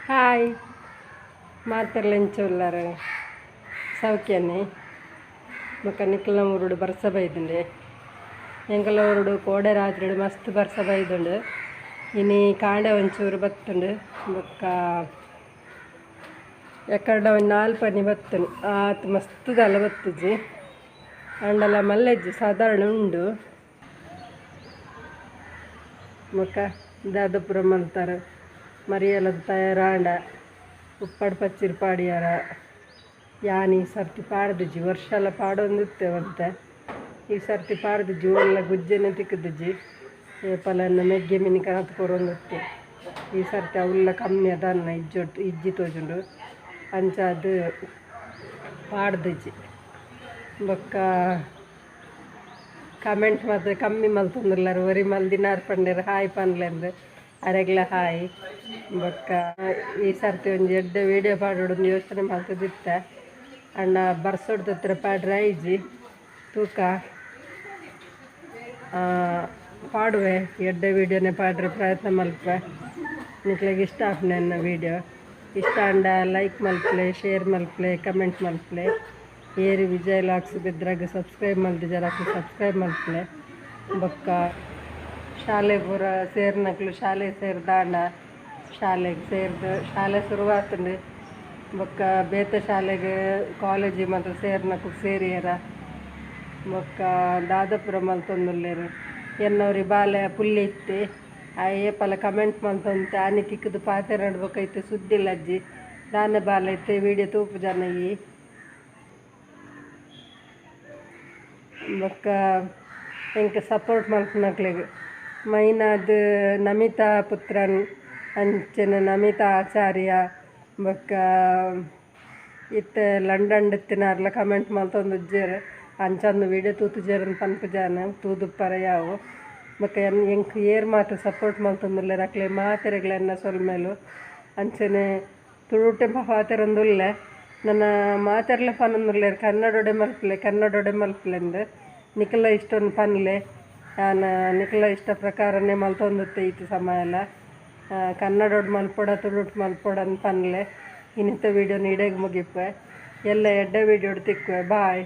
Hi ಮಾತೆರ್ಲ ಉಲ್ಲಾರ ಸೌಖ್ಯನೆ ಬೊಕ್ಕ ನಿಕ್ಲ್ನ ಊರುಡು ಬರ್ಸ ಬೈದುಂಡು. ಎಂಕಲ್ನ ಊರುಡು ಕೋಡೆ ರಾತ್ರಿಡ್ ಮಸ್ತ್ ಬರ್ಸ ಬೈದುಂಡು. ಇನಿ ಕಾಂಡೆ ಒಂಚೂರು ಬತ್ತುಂಡು. ಬೊಕ್ಕ ಎಕ್ಕಡ ಒಂಜಿ 4 ಪನಿ ಬತ್ತುಂಡು. ಆತ್ ಮಸ್ತ್ ದಾಲ ಬತ್ತುಜಿ ಆಂಡಲ ಮಲ್ಲೆಜ್ಜಿ ಸಾಧಾರಣ ಉಂಡು. ಬೊಕ್ಕ ದಾದಪುರ ಮಲ್ತಾರ ಮರಿಯಲದ ತಯಾರಾಂಡ ಉಪ್ಪಡ್ ಪಚ್ಚಿರ್ ಪಾಡಿಯಾರ. ಯಾನ್ ಈ ಸರ್ತಿ ಪಾಡ್ದಿಜ್ಜಿ, ವರ್ಷಲ ಪಾಡೊಂದಿತ್ತೆ ಒಂತೆ. ಈ ಸರ್ತಿ ಪಾಡ್ದಿಜ್ಜಿ, ಒಲ್ಲ ಗುಜ್ಜೆನೆ ತಿಕ್ಕುದಿಜ್ಜಿ. ಏಪಲನ್ನ ಮೆಗ್ಗೆ ಮಿನಿ ಕನತ್ ಕೊರೊಂದಿತ್ತೆ. ಈ ಸರ್ತಿ ಅವುಲ್ಲ ಕಮ್ಮಿ ಅದಾನ ಇಜ್ಜೊಟ್ಟು ಇಜ್ಜಿ ತೋಜುಂಡು, ಅಂಚಾದ್ ಪಾಡ್ದಿಜ್ಜಿ. ಬೊಕ್ಕ ಕಮೆಂಟ್ ಮಾತ್ರ ಕಮ್ಮಿ ಮಲ್ತೊಂದುಲ್ಲೆರ್. ಒರಿ ಮಲ್ದಿನಾರ್ ಪಂಡೆರ್ ಹಾಯ್ ಪನ್ಲೆಂದ್, ಅರೆಗ್ಲ ಹಾಯ್. ಬೊಕ್ಕ ಈ ಸರ್ತಿ ಒಂಜಿ ಎಡ್ಡೆ ವೀಡಿಯೋ ಪಾಡೊಡೊಂದು ಯೋಚನೆ ಮಲ್ತುದಿತ್ತೆ. ಆಂಡ ಬರ್ಸೊಡ್ದು ಪಾಡ್ರೆ ಆಯ್ಜಿ. ತೂಕ ಪಾಡುವೆ, ಎಡ್ಡೆ ವೀಡಿಯೋನೇ ಪಾಡ್ರೆ ಪ್ರಯತ್ನ ಮಲ್ಪೆ. ನಿಕ್ಲೆಗ್ ಇಷ್ಟ ಆಪುಂಡು ಎನ್ನ ವೀಡಿಯೋ. ಇಷ್ಟ ಆಂಡ ಲೈಕ್ ಮಲ್ಪಲೆ, ಶೇರ್ ಮಲ್ಪಲೆ, ಕಮೆಂಟ್ ಮಲ್ಪಲೆ. ಏರು ವಿಜಯ್ ಲಾಕ್ಸ್ ಬೆದ್ರಾಗ ಸಬ್ಸ್ಕ್ರೈಬ್ ಮಲ್ದಿಜಾರ ಸಬ್ಸ್ಕ್ರೈಬ್ ಮಲ್ಪಲೆ. ಬೊಕ್ಕ ಶಾಲೆ ಪೂರ ಸೇರ್ನಕ್ಲು ಶಾಲೆ ಸೇರ್ದಾಂಡ ಶಾಲೆಗೆ ಸೇರ್ದು ಶಾಲೆ ಶುರುವಾತುಂಡು. ಬೊಕ್ಕ ಬೇತೆ ಶಾಲೆಗೆ ಕಾಲೇಜಿ ಮಾತ್ರ ಸೇರ್ನಕ್ಲು ಸೇರಿಯರ. ಬೊಕ್ಕ ದಾದಪುರ ಮಲ್ತೊಂದುಲ್ಲೆರ್. ಎನ್ನವ್ರಿ ಬಾಲೆ ಪುಲ್ಲಿ ಇತ್ತೆ ಆ ಏಪಲ ಕಮೆಂಟ್ ಮಲ್ತೊಂತೆ ಆನಿ ತಿಕ್ಕುದು ಪಾತೆರಡ್. ಬೊಕ್ಕ ಇತ್ತೆ ಸುದ್ದಿಲ್ಲ ಅಜ್ಜಿ ದಾನೆ ಬಾಲೆ ಇತ್ತೆ ವೀಡಿಯೋ ತೂಪು ಜನ ಈ. ಬೊಕ್ಕ ಎಂಕ್ ಸಪೋರ್ಟ್ ಮಲ್ಪುನಕ್ಲೆಗ್ ಮೈನಾದ್ ನಮಿತಾ ಪುತ್ರನ್ ಅಂಚನೆ ನಮಿತಾ ಆಚಾರ್ಯ. ಬೊಕ್ಕ ಇತ್ತೆ ಲಂಡನ್ ಇತ್ತಿನಾರ್ಲ ಕಮೆಂಟ್ ಮಲ್ತೊಂದುಜ್ಜೆರ್. ಅಂಚಂದು ವೀಡಿಯೋ ತೂತುಜೆರ್ ಪನ್ಪುಜಾನ ತೂದುಪ್ಪರ ಯಾವು. ಬೊಕ್ಕ ಎಂಕ್ ಏರ್ ಮಾತ್ರ ಸಪೋರ್ಟ್ ಮಲ್ತೊಂದುಲ್ಲೆರ್ ಅಕ್ಲೆ ಮಾತೆರೆಗ್ಲ ಎನ್ನ ಸೊಲ್ಮೆಲು. ಅಂಚನೆ ತುಳುಟೆ ಪಾತೆರೊಂದುಲ್ಲೆ. ನನ ಮಾತೆರ್ಲ ಪನೊಂದುಲ್ಲೆರ್ ಕನ್ನಡೊಡೆ ಮಲ್ಪಲೆ ಕನ್ನಡೊಡೆ ಮಲ್ಪಲೆಂದ್. ನಿಕಲ ಇಷ್ಟೊಂದು ಪನ್ಲೆ, ಯಾನ್ ನಿಕಲ ಇಷ್ಟ ಪ್ರಕಾರನೇ ಮಲ್ತೊಂದಿತ್ತೆ ಈತ್ ಸಮಯಲ. ಕನ್ನಡೊಡು ಮಲ್ಪೊಡ ತುಳುಟು ಮಲ್ಪೊಡಂದ್ ಪನ್ಲೆ. ಇನ್ನಿತ ವೀಡಿಯೋನ ಇಡೆಗ್ ಮುಗಿಪೆ. ಎಲ್ಲ ಎಡ್ಡೆ ವೀಡಿಯೋಡ್ ತಿಕ್ಕುವೆ. ಬಾಯ್.